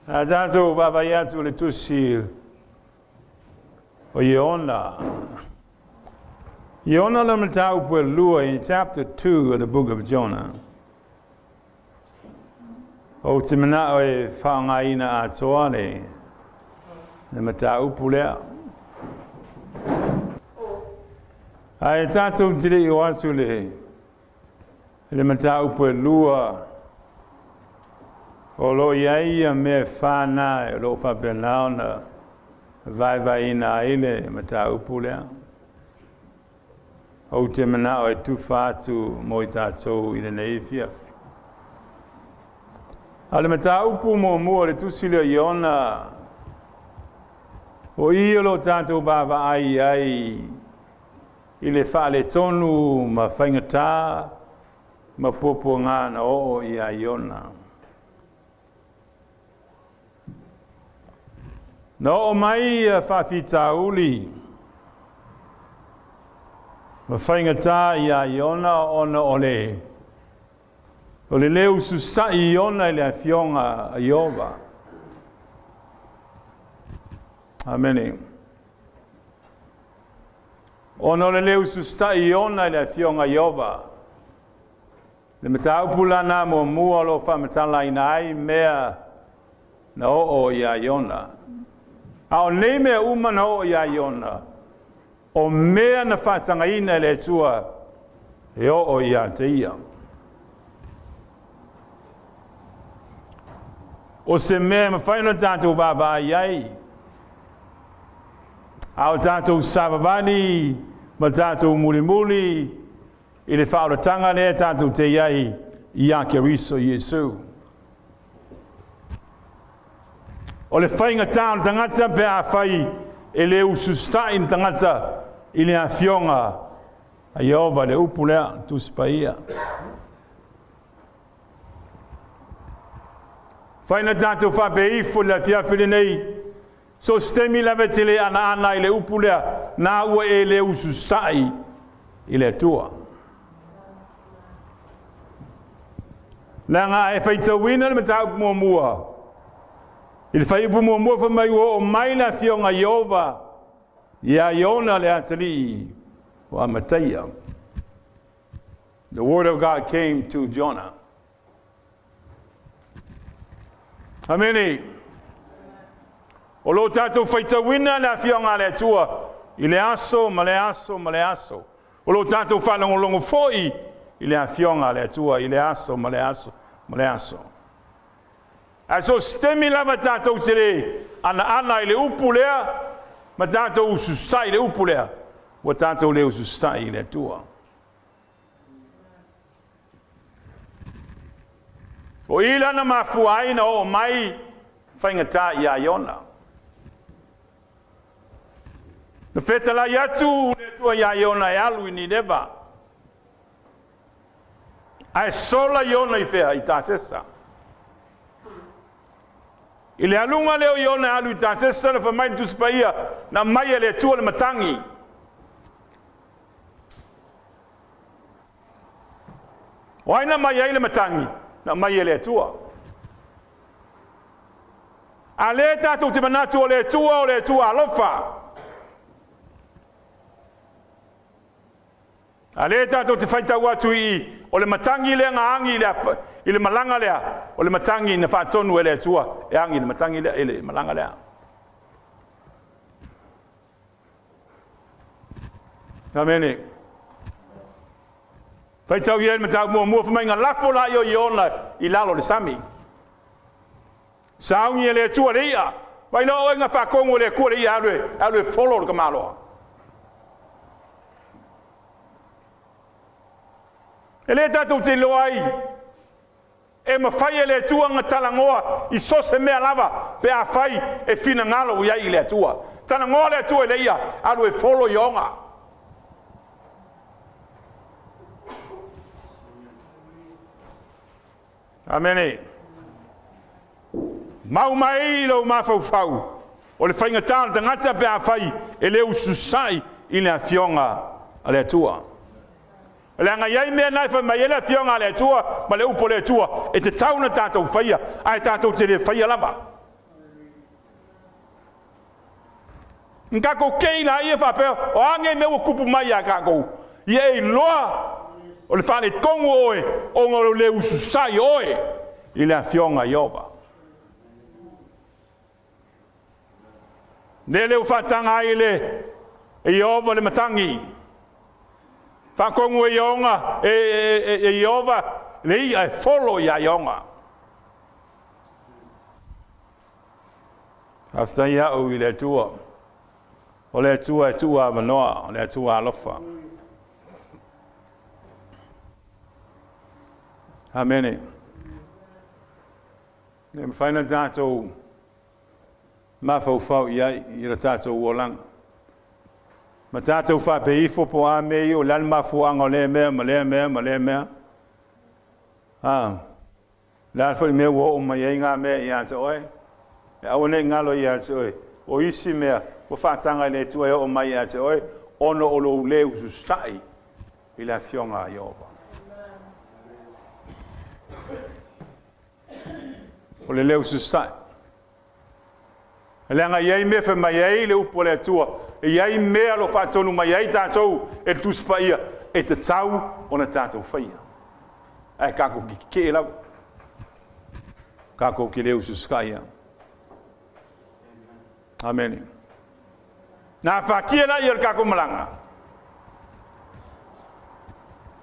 A tatou vaavaai atu i le tusi o Iona. Iona le mataupu e lua in chapter 2 of the book of Jonah. Ou te manao e faaaogaina atoa le le mataupu lea. Ae tatou te le i o atu le I le mataupu e lua, o lo o i ai ia mea e fa na o lo o faapena ona vaevaeina ai le mataupu lea. Ou te manao e tufa atu mo i tatou i lenei afiafi. A o le mataupu muamua o le tusi lea o Iona, o i o lo o tatou vaavaai i ai i le faaletonu ma faigata ma puapuaga na oo ia Iona. Na oo mai ia faafitauli ma faigata ia Iona ona o le o le lē ususa'i Iona i le afioga a Ieova. Amene. Ona o le lē ususa'i Iona i le afioga a Ieova, le mataupu lana muamua o lo o faamatalaina ai mea na oo iā Iona. A o nei mea uma na oo iā Iona, o mea na faatagaina e le Atua e oo iā te ia. O se mea e mafai ona tatou vaavaai ai, A o tatou savavali ma tatou mulimuli i le faaolataga lea tatou te i ai ia Keriso Iesu. O le faigata o le tagata pe afai e le ususa'i le tagata i le afioga a Ieova, le upu lea, Tusi Paia. Fai na tatou faapea ifo i le afiafi lenei, So se taimi lava e te le anaana ai i le upu lea, na ua e le ususa'i i le Atua. Leaga a e faitauina le mataupu muamua, i le fuaiupu muamua fai mai ua oo mai le afioga a Ieova ia Iona le atalii o Amataia. The word of God came to Jonah. Amene. O lo o tatou faitauina le afioga a le Atua i le aso ma le aso ma le aso. O lo o tatou faalogologo foi i le afioga a le Atua i le aso ma le aso ma le aso. Ae so o se taimi lava tatou te le anaana i le upu lea ma tatou ususa'i i le upu lea, ua tatou le ususa'i i le Atua. O i la na mafua ai na oo mai faigata ia Iona. Na fetalai atu le Atua ia Iona e alu i Nineva. Ae sola Iona i fea? I Tasesa. I le aluga lea o Iona e alu i Tasesa, na fai mai le Tusi Paia, na aumai e le Atua le matagi. O ai na aumai ai le matagi? Na aumai e le Atua. A lea tatou te manatu o le Atua o le Atua alofa. A lea tatou te faitau atu i i, o le matagi lea na agi i le malaga lea, o le matagi na faatonu e le Atua e agi i le matagi lea, i le malaga lea. Amene. Faitau i ai le mataupu muamua, fai mai na lafo la i Iona i lalo o le sami. Sauni e le Atua le ia. Vai loa oe na faatonu e le Atua le ia alu e, alu e folo le tamaloa. E le tatou te iloa ai E mafai e le Atua ona talanoa i so o se mea lava pe afai e finagalo i ai i le Atua. Talanoa le Atua i le ia, alu e folo Iona. Amene. Mau mai lou mafaufau, o le faigata o le tagata pe afai e le ususa'i i le Afioga a le Atua. Leaga e i ai mea na e fai mai ai le Afioga a le Atua ma le upu a le Atua e tatau ona tatou faia, ae tatou te le faia lava. Ona tatou tei laia faapea, o a nei mea ua tupu mai ia tatou? Ia e iloa o le faaletonu o oe ona o lou le ususai oe i le Afioga a Ieova. Lele ua faataga ai le e Ieova le matagi, faatonu e Ioga e Ieova le i'a e folo ia Ioga. Faafetai a'u i le Atua, o le Atua e tuu avanoa, o le Atua alofa. Amene. E mafai ona tatou mafaufau i ai i lo tatou olaga, ma tatou faapea ifo po o a mea ia, o le a le mafuaaga o lea mea ma lea mea ma lea mea. A le a foi le mea ua oo mai ai ngā mea ia te oe, e aua ne i galo ia te oe, o isi mea ua faataga e le Atua e oo mai ia te oe, ona o lou le ususa'i i le Afioga a Ieova. O le le ususa'i. Leaga e i ai mea fai mai ai le upu a le Atua, e i ai mea o lo o faatonu mai ai tatou e le Tusi Paia, e tatau ona tatou faia. Ae tatou te tetee lava. Tatou te le ususa'i lava. Amene. Na afatia laia o le tatou malaga.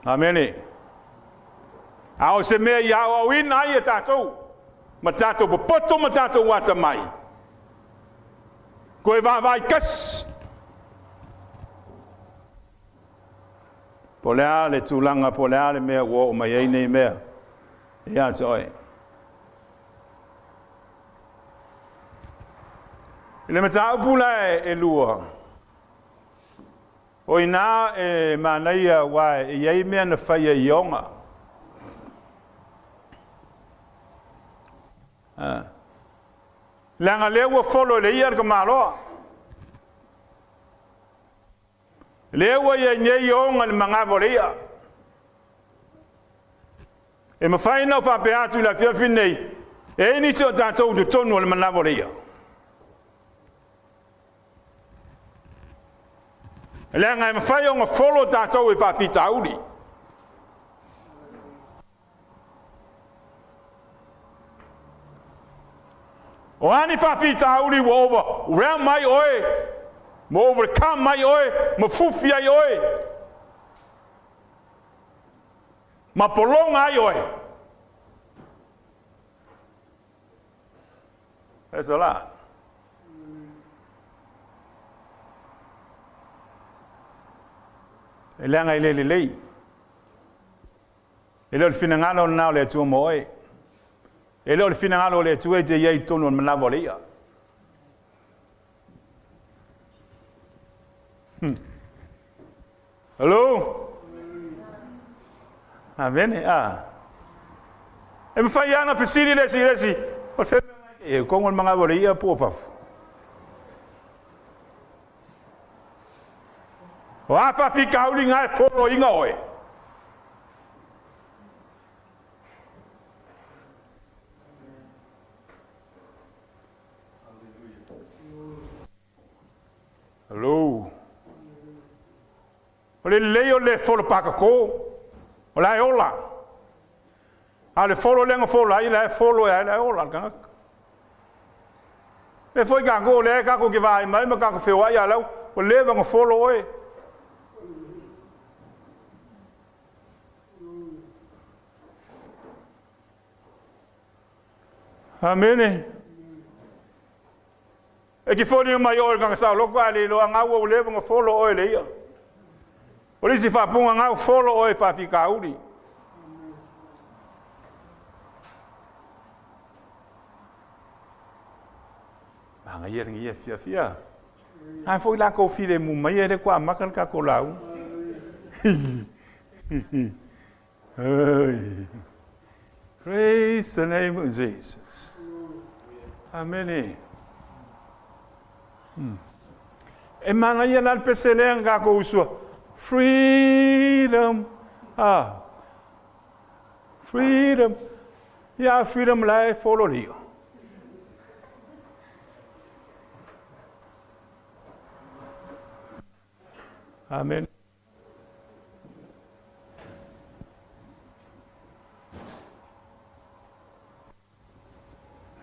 Amene. A o se mea i aoaoina ai e tatou, ma tatou popoto ma tatou atamai, toe vaavaai tasi, po o le a le tulaga, po o le a le mea ua oo mai ai nei mea ia te oe. I le mataupu la e lua, o i ina e manaia aua e i ai mea na faia i Ioga. Leaga lea ua folo e le ia le tamaloa. Lea ua i ai nei Ioga i le manava o le ia. E mafai ona ou faapea atu i le afiafi lenei, e i ai nisi o tatou i totonu o le manava o le ia. Leaga e mafai ona folo tatou e faafitauli. O a ni faafitauli ua overwhelm ai oe, ma overcome ai oe, ma fufi ai oe, ma pologa ai oe. That's a lot. E leaga e le lelei. E le o le finagalo lena o le Atua mo oe. E le o le finagalo o le Atua e te i ai i totonu o le manava o le ia. Hello? Amene. Ah. E mafai lava ona fesili le isi i le isi, o le fea mea mai e totonu o le manava o le ia po o fafo. O a faafitauli na e foloina oe? Hello. O le lelei o le folo pakako, o la e ola. A o le folo lea na folo ai, la e folo e ai, la e ola le tagata. Lea foi tatou, lea tatou te vaai mai ma tatou feoai a lau, ua leva ona folo oe. Amene. E te foliga mai oe le tagata saoloto ae le iloa gau ua leva ona folo oe le ia. O le isi faapuga gau folo oe faafitauli. Manaia lenei afiafi a. A foi latou filemu mai e le ua amata le tatou lauga. Praise the name of Jesus. Amene. E manaia la le pese lea na tatou usua. Freedom. Ah. Freedom. Ia, freedom la e folo le ia. Amene.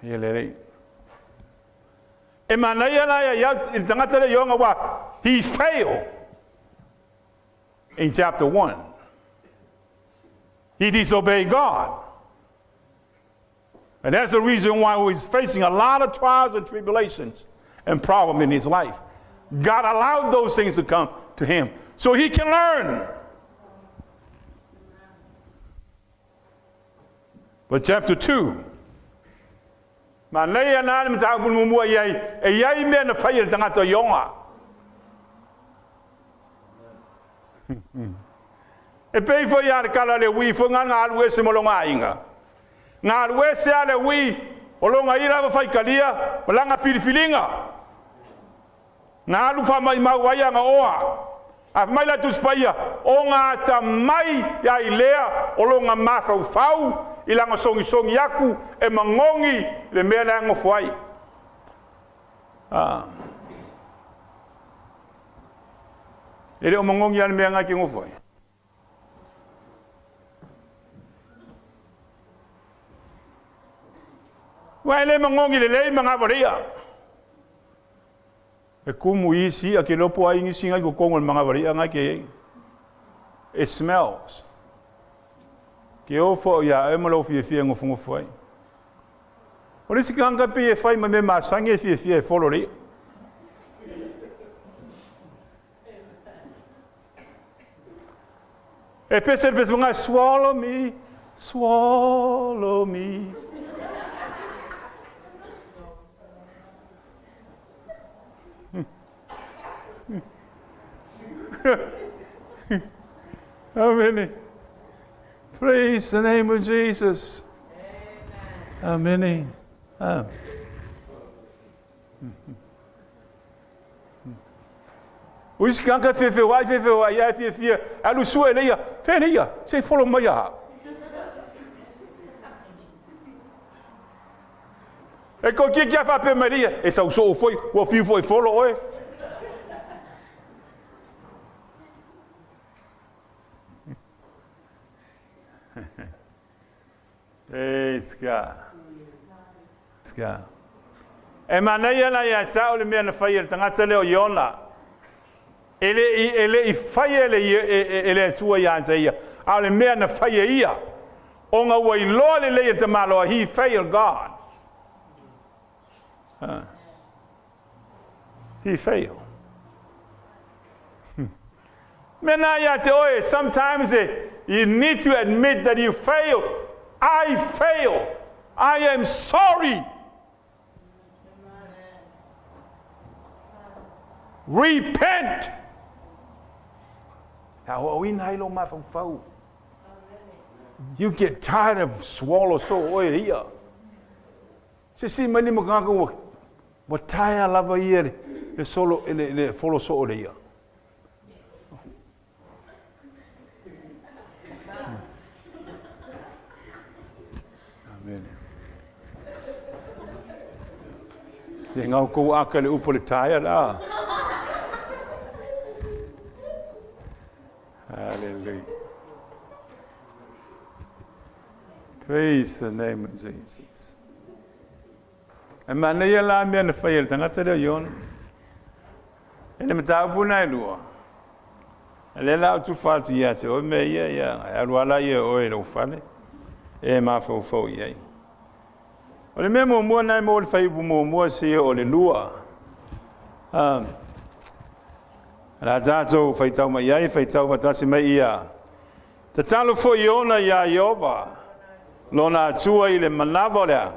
Ia lelei. E manaia la ia iau i le tagata lea Iona ua he failed in chapter 1. He disobeyed God. And that's the reason why he's facing a lot of trials and tribulations and problems in his life. God allowed those things to come to him so he can learn. But chapter 2, manaia na le mataupu muamua i ai, e i ai mea na fai e le tagata Iona. E pei foi a le kala le ui foi ngā alu ese mo longa aiga. Ngā alu ese a le ui o longa i lava faikalia, o langa filifiliga. Ngā alu wha mai mau ai anga oa. A mai la tuspaia, o ngā ata mai ia i lea o longa mawhau i langa songi songi aku e mangongi le mea le angofo ai. Ah. E le o mangongi ale mea ngai ke ngofo ai. Wa e le mangongi le lei mangawa le ia. E kumu isi a ke lopo ai ngisi ngai ko kongo le mangawa le ia ngai ke ei. It smells. Ke ofo ia e mo lo fia fia ngofo ngofo ai. O le isi kanga pe e fai ma me masangi e fia fia e folo le ia. E pese le pese ngai swallow me, swallow me. Amen. Praise the name of Jesus. Amen. Amen. O isi kanga fefe wai fefe wai ai fia fia alu sua ele ia fe le ia se follow mai ia. E ko kia kia fa pe mai ia e sau so foi ua fiu foi follow oe. Praise God. Praise God. E manaia la ia te au le mea na fai e le tagata lea o Iona. E le i fai e le Atua ia te ia, a o le mea na fai e ia. Ona ua iloa lelei e le tamaloa, he failed God. He failed. Mea nā ia te oe, sometimes you need to admit that you fail. I fail. I am sorry. Repent. A o ina ai lo mafaufau. You get tired of swallow so oe ia. Se si mai lima kanga ua ua taea lava ia le solo le folo soo le ia. Amen. Le ngau kou aka le upo le taea la. Hallelujah. Praise the name of Jesus. E manaia la mea na fai e le tagata lea o Iona. E le mataupu na e lua. E le la o tufa atu ia te oe mea ia, ia, e alu ala ia oe i lou fale, e mafaufau i ai. O le mea muamua na e mo le faiupu muamua se o le lua. La tātou faitau mai ai, faitau fatasi mai ia. Tatalo foi Iona iā Ieova, lona Atua i le manava o le a?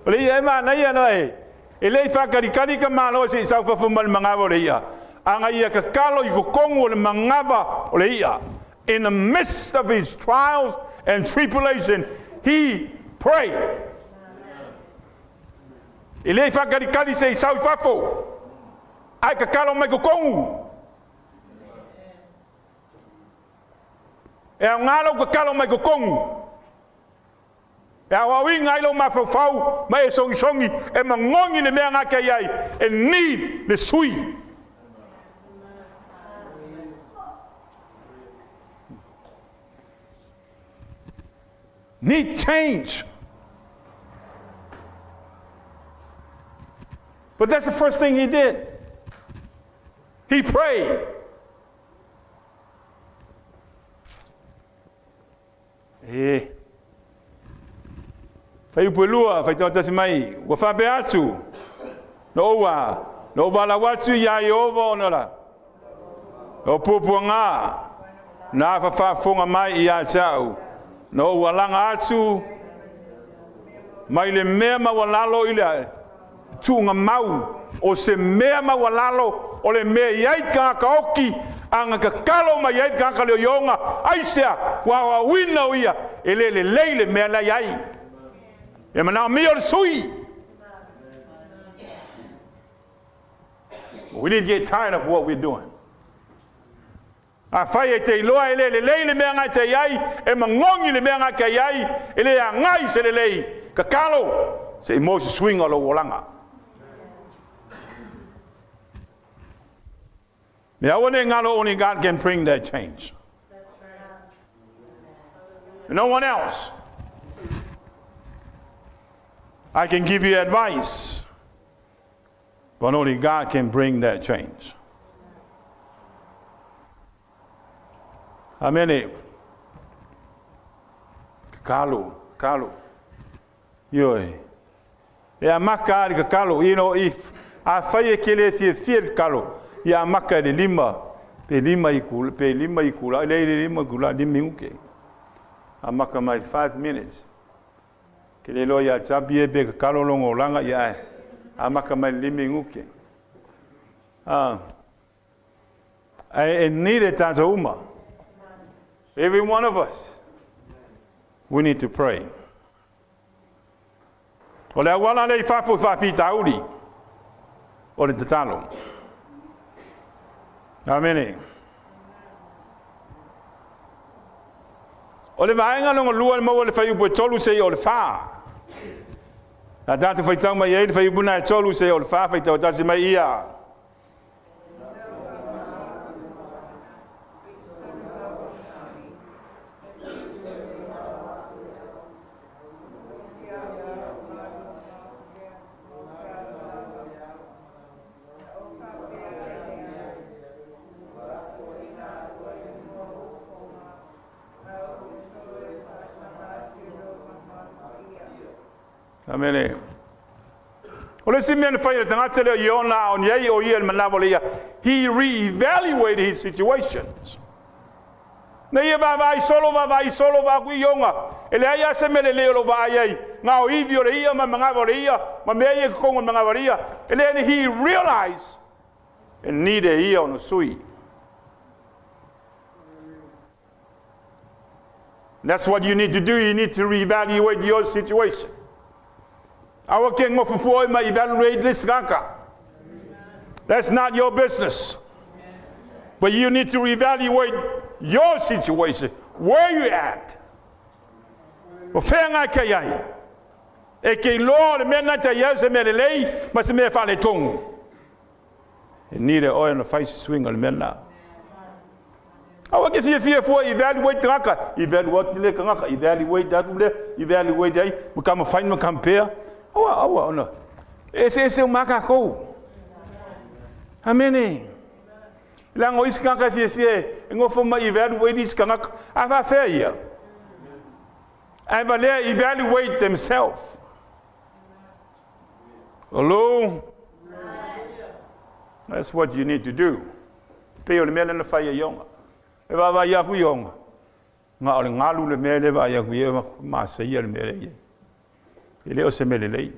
O le ia e manaia la e, e le i faakalikali ka malo se i saufafo ma le manava o le ia, a ia kakalo i kokongu o le manava o le ia. In the midst of his trials and tribulation, he prayed. E le i faakalikali se i sau i fafo, ae kakalo mai kokongu. E aoga lou kakalo mai kokongu. E aoaoina ai lou mafaufau ma e sogisogi e magogi le mea gake ai e ni le sui. Need change. But that's the first thing he did. He prayed. E. Fuaiupu 2, faitau 1 mai, ua faapea atu, na ou a, na ou valaau atu iā Ieova ona la, o puapuaga, na faafofoga mai ia te au, na ou alaga atu mai le mea maualalo i le tuugamau, o se mea maualalo o le mea i ai tagata oti, aga tatalo mai ai le tagata le Ioga, aisea? Ua aoaoina o ia, e le lelei le mea la i ai. E manaomia o le sui. We need to get tired of what we're doing. Afai e te iloa e le lelei le mea ngai te ai, e magogi le mea ngai te ai, e le agai se lelei, tatalo, se i maua se suiga o lou olaga. Me aua ne i galo, only God can bring that change. No one else. I can give you advice, but only God can bring that change. Amene. Tatalo, tatalo. Ioe. E amata lava i le tatalo, if afai e te le fiafia i le tatalo, ia amata i le 5, pe 5 itula, pe 5 itula, e leai le 5 itula, 5 minute. Amata mai 5 minutes. Ke le iloa ia Chapi e pe tatalo lona olaga, ia ae amata mai le 5 minute. Ae e need e tatou uma. Every one of us, we need to pray. O le auala lea i fafo i faafitauli, o le tatalo. Amene. O le vaega lona lua e maua i le fuaiupu e 3 seia oo i le 4. A tatou faitau mai ai le fuaiupu lena e 3 seia oo i le 4, faitau 1 mai ia. Amene. O le isi mea na fai e le tagata lea Iona a o ni ai o ia i le manawa o le ia, he re-evaluated his situations. Na ia vaavaai solo, vaavaai solo, vaai Iona, e leai lava se mea lelei o lou vaai ai, na o ivi o le ia ma manava o le ia, ma mea ia i totonu o le manava o le ia. E leai, and he realized e need e ia ona sui. That's what you need to do. You need to reevaluate your situation. Aua ke nofo fua oe ma evaluate le isi tagata. That's not your business. But you need to reevaluate your situation. Where you at? O fea ngai kai ai? E ke iloa o le mea nai tai ai o se mea lelei ma se mea faaletonu. E need e oe ona fai se suiga o le mea lena. Aua ke fiafia fua evaluate tagata, evaluate le tagata, evaluate atu lea, evaluate ai, ma ka mafai ma compare. Aua, aua ona. E eseese uma lava tatou. Amene. Leaga o isi tagata e fiafia e nofo ma evaluate isi tagata. A faafefea ia? Ae valea evaluate themselves. Hello? That's what you need to do. Pei o le mea lea na fai e Iona. E vaavaai aku Iona, na o le galu le mea lea e vaai atu i ai, maseia le mea lea e i ai. E le o se mea lelei.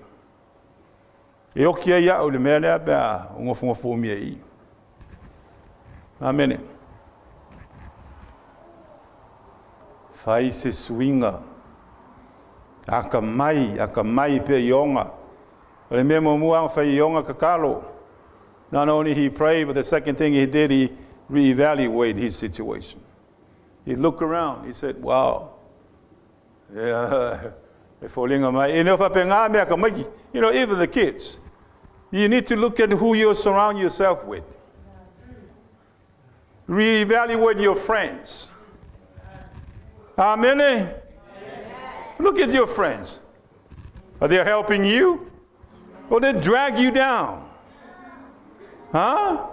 E oti ai au i le mea lea pe a nofonofo umi ai i i. Amene. Fai se suiga. Akamai, akamai pea Iona. O le mea muamua ona fai Iona tatalo. Not only he prayed, but the second thing he did, he reevaluated his situation. He looked around. He said, wow. Yeah. E foliga mai. E le o faapena mea tamaiti. Even the kids. You need to look at who you surround yourself with. Reevaluate your friends. Amene. Look at your friends. Are they helping you? Or they drag you down? Huh?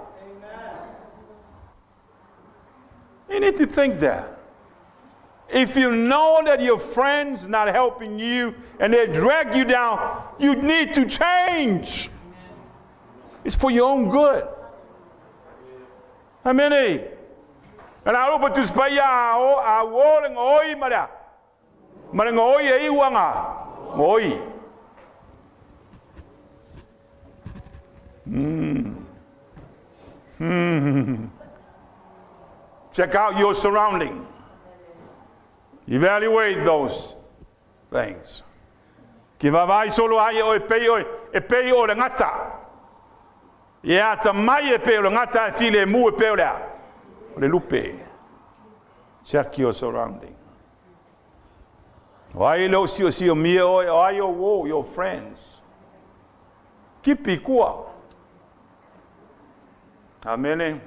You need to think that. If you know that your friends not helping you and they drag you down, you need to change. It's for your own good. How many? And I hope to spy a wall and oi mara. Marangoi e iwanga. Ngoi. Check out your surrounding. Evaluate those things. Ki vavai solo ai o e pei o e pei o le gata. Ia ta mai e pei o le gata e file e mu e pei o lea. O le lupe. Check your surrounding. O ai lo sio sio mia o o ai o wo, your friends. Kipi kua. Amene.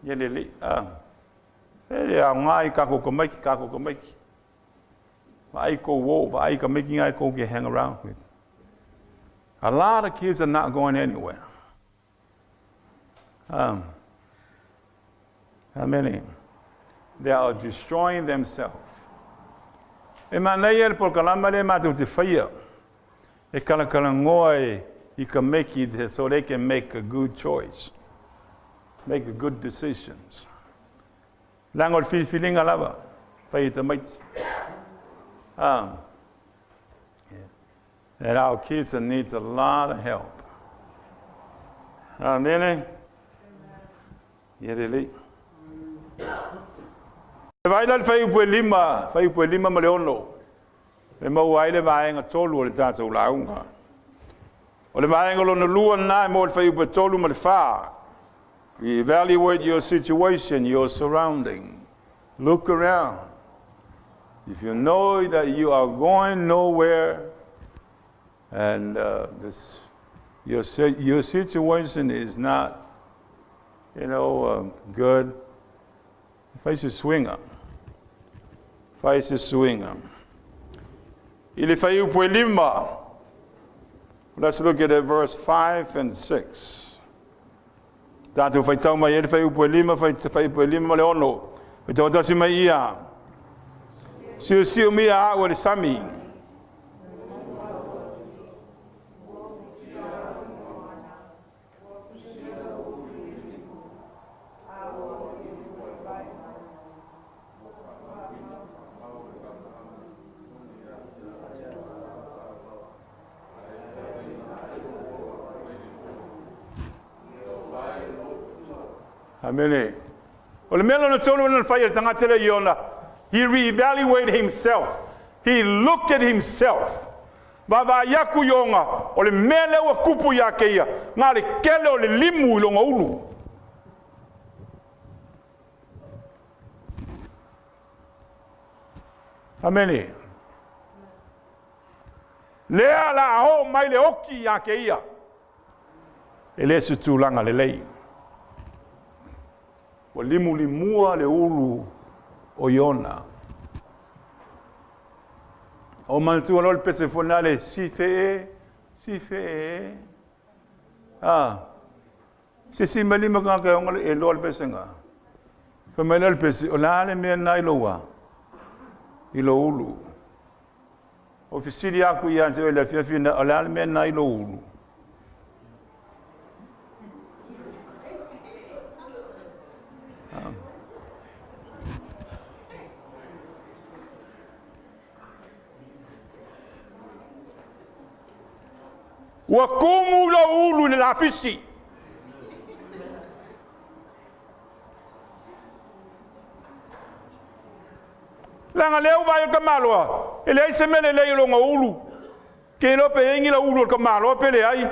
Ia le le. E le a ngai ka ko kamaiki, ka ko kamaiki. Vaai ko wo, vaai ka maiki ngai ko ke hang around with. A lot of kids are not going anywhere. How many? They are destroying themselves. E manaia le polokalama lea matou te faia e kalakalagoa e i ka meki so they can make a good choice, make a good decisions. Leaga o le filifiliga lava fai e tamaiti. And our kids needs a lot of help. Amene. Ia lelei. E vaai la le fuaiupu e 5, fuaiupu e 5 ma le 6. E maua ai le vaega 3 o le tatou lauga. O le vaega lona 2 lena e maua i le fuaiupu e 3 ma le 4. Evaluate your situation, your surrounding. Look around. If you know that you are going nowhere and this, your situation is not, good, fai se suiga. Fai se suiga. I le fuaiupu e 5. Let's look at verse 5 and 6. Tatou faitau mai e le fuaiupu e 5, fuaiupu e 5 ma le 6. Faitau tasi mai ia. Siosio mia au e le sami. Amene. O le mea lona tolu na fai e le tagata lea Iona, he re-evaluated himself. He looked at himself. Vaavaai aku Iona, o le mea lea ua tupu ia te ia, na le tele o le limu i lona ulu. Amene. Lea la o mai le oki ia te ia. E le se tulaga lelei. Ua limulimua le ulu o Iona. O manatua loa le pese foi lena le sife e, sife e. Se si mai lima tagata e ona e loa le pesega. Fai mai lea le pese, o le a le mea lena i lou a? I lou ulu. O fesili aku ia te oe le afiafi na, o le a le mea lena i lou ulu? Ua kumu lou ulu i le lapisi. Leaga lea ua vaai o le tamaloa, e leai se mea lelei o lona ulu. Ke iloa pe i ai ni ulu o le tamaloa pe leai.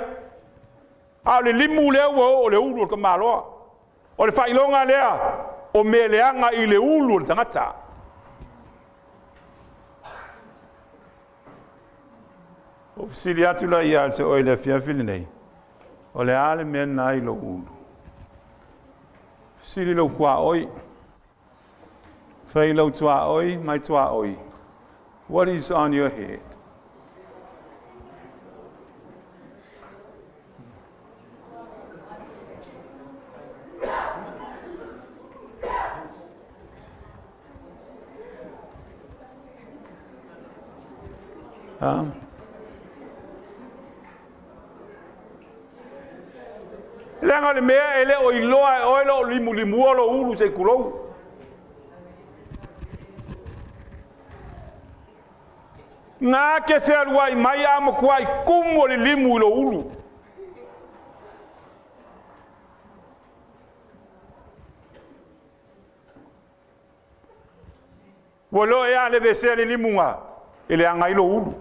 A o le limu lea ua oo o le ulu o le tamaloa. O le faailoga lea o mea leaga i le ulu o le tagata. O fesili atu la ia te oe i le afiafi lenei, o le a le mea lena i lou ulu? Fesili lou tuaoi. Fai lou tuaoi mai tuaoi. What is on your head? Leaga o le mea e le o iloa e oe lou limulimua lou ulu se i tulou. Na te fealuai mai a matuai tumu o le limu i lou ulu. Ua iloa e a le aveesea le limu e leaga ai lou ulu.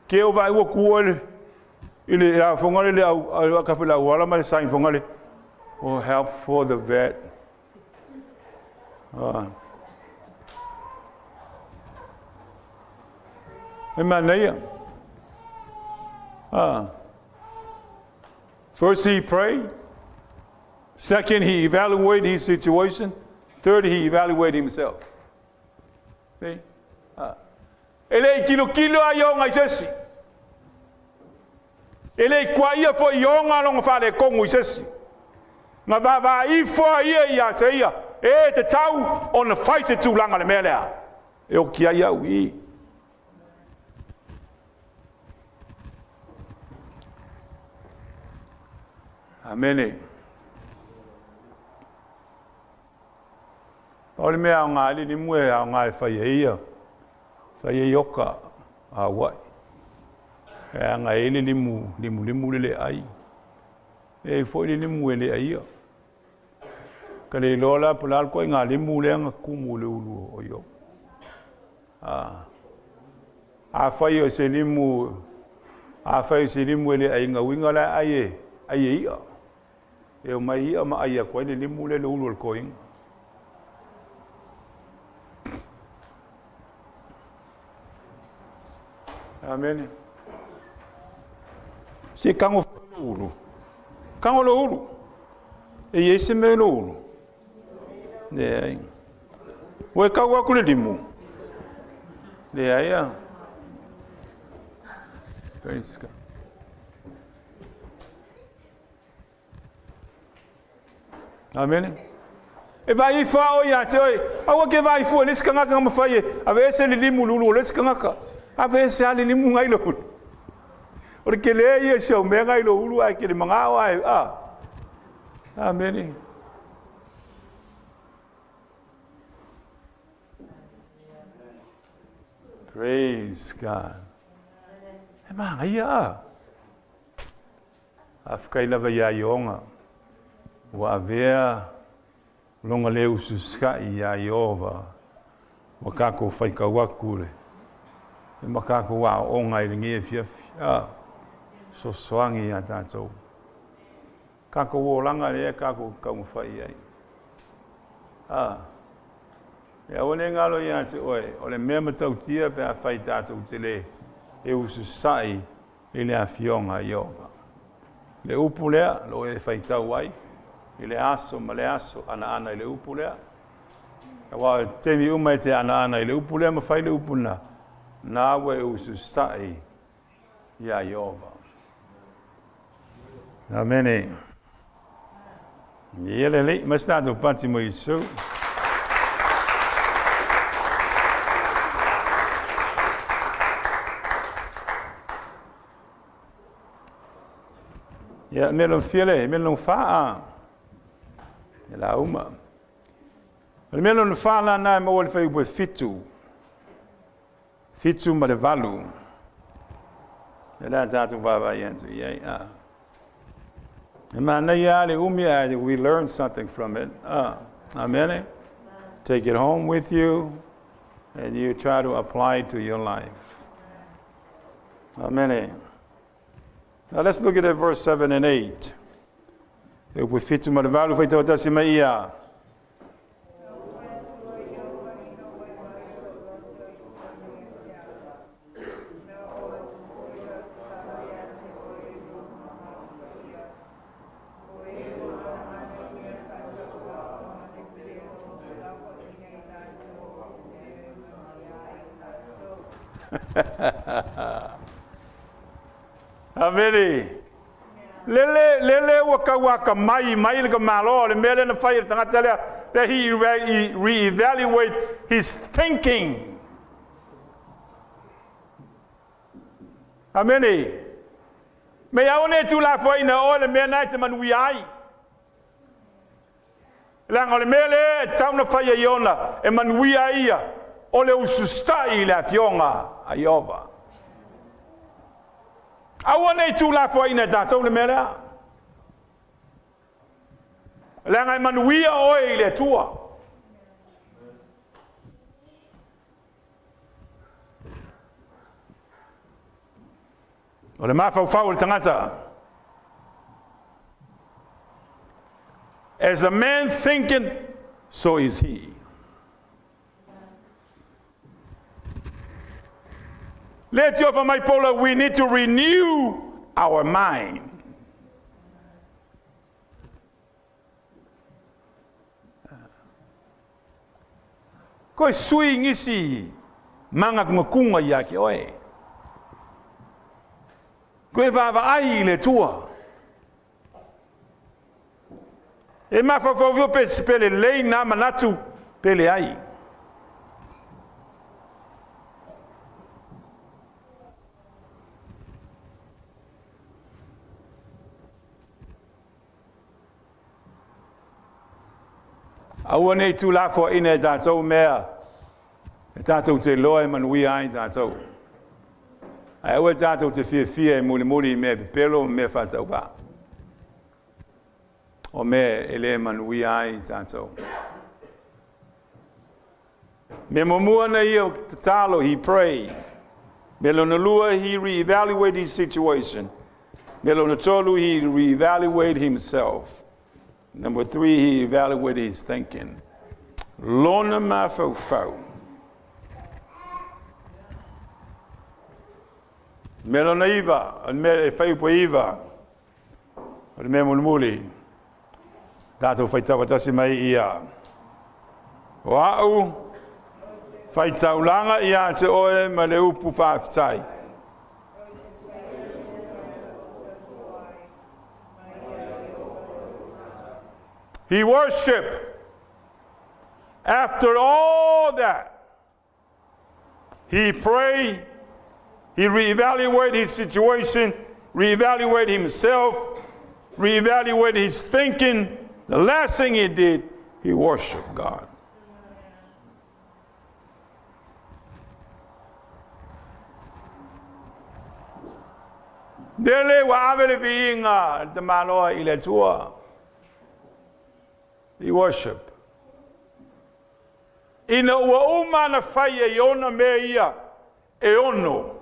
Ke o vaai ua tu oe i le afoga le au le auala ma le sign foga le oh help for the vet. E manaia. First he prayed. Second, he evaluated his situation. Third, he evaluated himself. See? E le i tilotilo a Ioga i se isi. E le i tuuaia foi Ioga lona faaletonu i se isi. Na vaavaai ifo a ia ia te ia, e tatau ona fai se tulaga le mea lea. E oti ai au i. Amene. O le mea aoga ai le limu e aoga e fai ai ia, fai ai oka a Hawaii. E aga e le limu, limulimu le le ai. E foi le limu e le aia. Ka le iloa la po o le a le ituaiga limu lea na tumu i le ulu o Ioga. Afai o se limu, afai o se limu e le aiga uiga la ai e ai e i'a. E o mai i'a ma ai atu ai le limu lea i le ulu o le toeaina. Amene. Se tago foi lou ulu. Tago lou ulu. E i ai se mea i lou ulu? Leai. Ua e tau atu le limu? Leai a. Praise God. Amene. E vaai ifo a oe ia te oe. Aua ke vaai fua i le isi tagata na mafai e aveese le limu i le ulu o le isi tagata. Aveese lava le limu na i lou ulu. O le tele ia o si au mea na i lou ulu ae te le manao ae a. Amene. Praise God. E manaia a. Faafetai lava iā Ioga ua avea lona le ususa'i iā Ieova ua tatou faitau atu le ma tatou aooga ai i lenei afiafi. A, fesoasoani iā tatou. Tatou olaga lea tatou te taumafai i ai. A, e aua ne i galo ia te oe, o le mea matautia pe afai tatou te le e ususa'i i le Afioga a Ieova. Le upu lea o lo o e faitau ai i le aso ma le aso, anaana i le upu lea. Aua o taimi uma e te anaana i le upu lea ma fai le upu lena, na ua e ususa'i iā Ieova. Amene. Ia lelei, mai se tatou pati mo Iesu. Ia, mea lona fia le, mea lona fa a. E la uma. O le mea lona fa la na e maua i le fuaiupu e 7. 7 ma le 8. E le a tatou vaavaai atu i ai. A. E manaia lava le umi ae we learn something from it. Amen. Take it home with you and you try to apply it to your life. Amen. Now let's look at verse 7 and 8. E upu 7 ma le 8 faitau tasi mai ia. Amene. Lele, lele ua tau akamai mai le tamaloa o le mea lea na fai e le tagata lea, that he re-evaluate his thinking. Amene. Me aua ne i tuulafoaiina e oe le mea na e te manuia ai. Leaga o le mea lea e tatau ona fai e Iona e manuia ai ia, o le ususta'i i le Afioga a Ieova. Aua ne i tuulafoaiina e tatou le mea lea, leaga e manuia oe i le Atua. O le mafaufau o le tagata. As a man thinketh, so is he. Lea tiofa mai Paula, we need to renew our mind. Koe sui ngisi manatunatuga ia te oe. Koe vaavaai i le Atua. E mafaufau fua pe pe lelei na manatu pe leai. Aua ne i tuulafoaiina e tatou mea e tatou te iloa e manuia ai tatou. Ae aua tatou te fiafia e mulimuli i mea pepelo ma mea faatauvaa, o mea e le manuia ai tatou. Mea muamua na ia tatalo, he pray. Mea lona lua, he re-evaluate his situation. Mea lona tolu, he re-evaluate himself. Number three, he evaluated his thinking. Lona mafaufau. Mea lona iva, o le mea e fuaiupu 9, o le mea mulimuli, tatou faitau faatasi mai ia. O a'u faitaulaga ia te oe ma le upu faafetai. He worshiped. After all that, he prayed, he reevaluated his situation, reevaluated himself, reevaluated his thinking. The last thing he did, he worshiped God. Lele ua ave le viiga tamaloa i le Atua. He worship. Ina ua uma na fai e Iona mea ia e 6.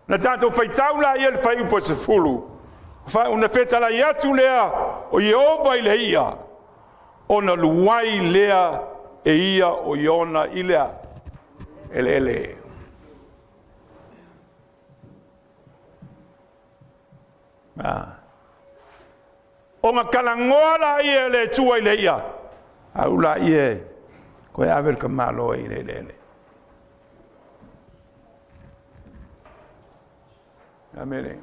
Na tatou faitau la ia le fuaiupu 10. Ona fetalai atu lea o Ieova i le ia, ona luai lea e ia o Iona i le eleele. Ah. Ona kalagoa la ia le Atua i le ia, au la ia koe ave le tamaloa i le eleele. Amene.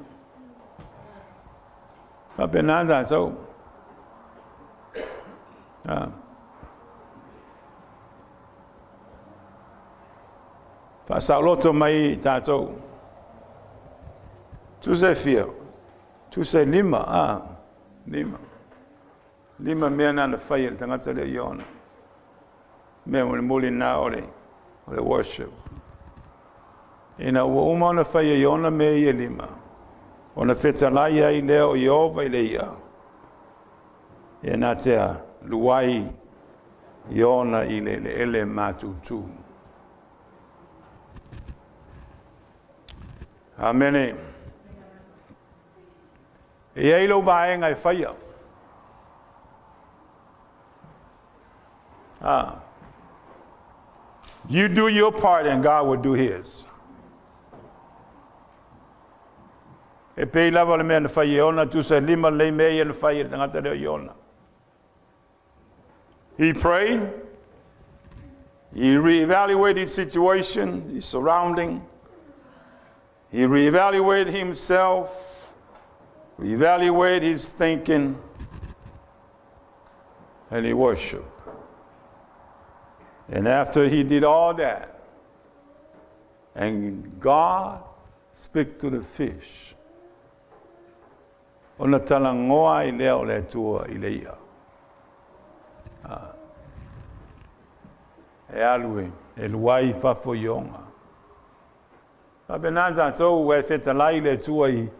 Faapena tatou. Ah. Faasaoloto mai tatou. Tusa e fia? Tusa e lima. Ah, lima. Lima mea na na fai e le tagata lea Iona. Mea mulimuli na o le worship. Ina ua uma ona fai e Iona mea ia 5, ona fetalai ai lea o Ieova i le ia. E na tea luai Iona i le eleele matutu. Amene. E i ai lou vaega e faia. Ah. You do your part and God will do his. E pei lava le mea na fai e ona, tusa e lima lei mea ia na fai e le tagata lea o Iona. He prayed. He reevaluated his situation, his surrounding. He reevaluated himself, reevaluated his thinking, and he worshiped. And after he did all that, and God speak to the fish, ona talanoa ai lea o le Atua i le i'a. E alu e, e luai i fafo i oga. Faapena tatou ua e fetalai le Atua i,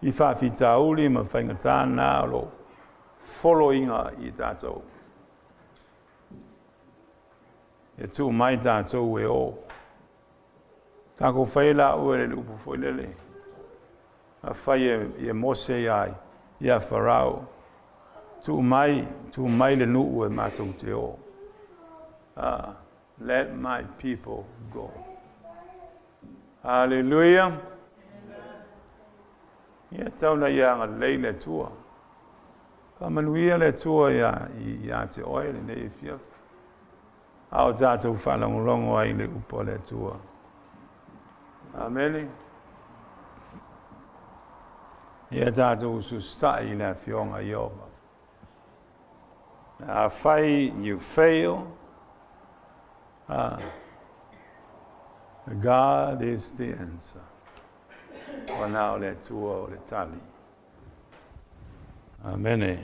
i faafitauli ma faigata na o lo o foloiga i tatou. E tuu mai tatou e o. Tatou fai la ue le upu foi lele. A fai e, e Mose ia, ia Farao. Tuu mai, tuu mai le nuu e matou te o. Let my people go. Hallelujah. Ia tau na ia agalelei le Atua. Faamanuia le Atua ia, ia te oe lenei afiafi. A o tatou faalogologo ai i le upu a le Atua. Amene. Ia tatou ususa'i i le afioga Ieova. Afai you fail, God is the answer. Ua na o le Atua o le tali. Amene.